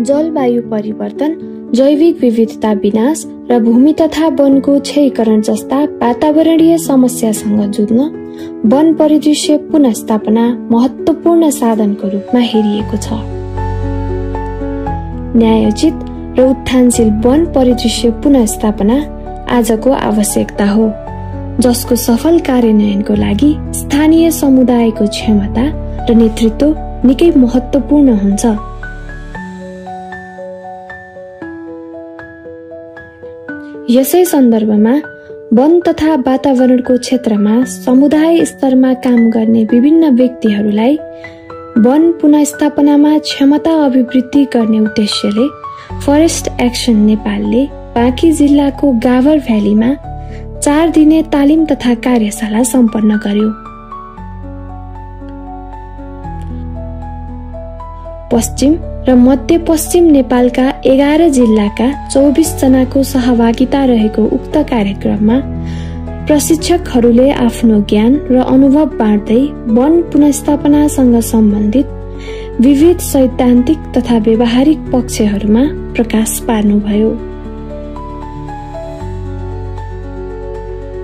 जलवायु परिवर्तन, जैविक विविधता विनाश र भूमि तथा वनको क्षयीकरण जस्ता वातावरणीय समस्यासँग जुझ्न वन परिदृश्य पुनर्स्थापना महत्त्वपूर्ण साधनको रूपमा हेरिएको छ। न्यायोचित र उत्थानशील वन परिदृश्य पुनर्स्थापना आजको आवश्यकता हो, जसको सफल कार्यान्वयनको लागि स्थानीय समुदायको क्षमता र नेतृत्व निकै महत्त्वपूर्ण हुन्छ। यसै सन्दर्भमा वन तथा वातावरणको क्षेत्रमा समुदाय स्तरमा काम गर्ने विभिन्न व्यक्तिहरूलाई वन पुनर्स्थापनामा क्षमता अभिवृद्धि गर्ने उद्देश्यले फरेस्ट एक्सन नेपालले बाँकी जिल्लाको गाभर भ्यालीमा 4 दिने तालिम तथा कार्यशाला सम्पन्न गर्यो। पश्चिम र मध्यपश्चिम नेपालका 11 जिल्लाका 24 जनाको सहभागिता रहेको उक्त कार्यक्रममा प्रशिक्षकहरूले आफ्नो ज्ञान र अनुभव बाँड्दै वन पुनर्स्थापनासँग सम्बन्धित विविध सैद्धान्तिक तथा व्यावहारिक पक्षहरूमा प्रकाश पार्नुभयो।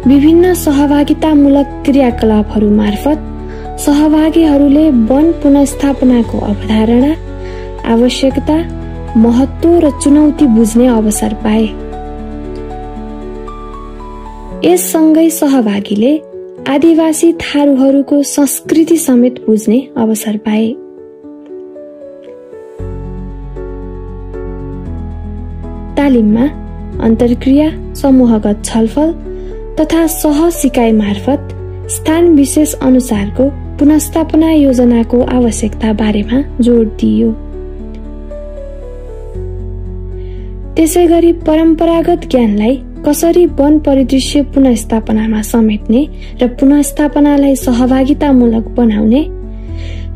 विभिन्न सहभागितामूलक क्रियाकलापहरू मार्फत सहभागीहरूले वन पुनर्स्थापनाको अवधारणा, आवश्यकता, महत्त्व र चुनौती बुझ्ने अवसर पाए। यससँगै सहभागीले आदिवासी थारूहरूको संस्कृति समेत बुझ्ने अवसर पाए। तालिममा अन्तर्क्रिया, समूहगत छलफल तथा सह-सिकाइ मार्फत स्थान विशेष अनुसारको पुनर्स्थापना योजनाको आवश्यकता बारेमा जोड दिइयो। त्यसैगरी परम्परागत ज्ञानलाई कसरी वन परिदृश्य पुनर्स्थापनामा समेट्ने र पुनर्स्थापनालाई सहभागितामूलक बनाउने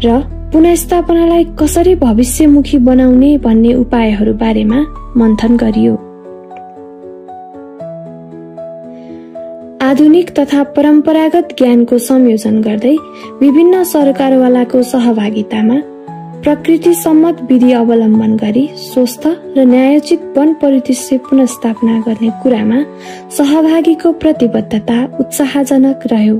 र पुनर्स्थापनालाई कसरी भविष्यमुखी बनाउने भन्ने उपायहरू बारेमा मन्थन गरियो। आधुनिक तथा परम्परागत ज्ञानको संयोजन गर्दै विभिन्न सरकारवालाको सहभागितामा प्रकृति सम्मत विधि अवलम्बन गरी स्वस्थ र न्यायोचित वन परिदृश्य पुनर्स्थापना गर्ने कुरामा सहभागीको प्रतिबद्धता उत्साहजनक रह्यो।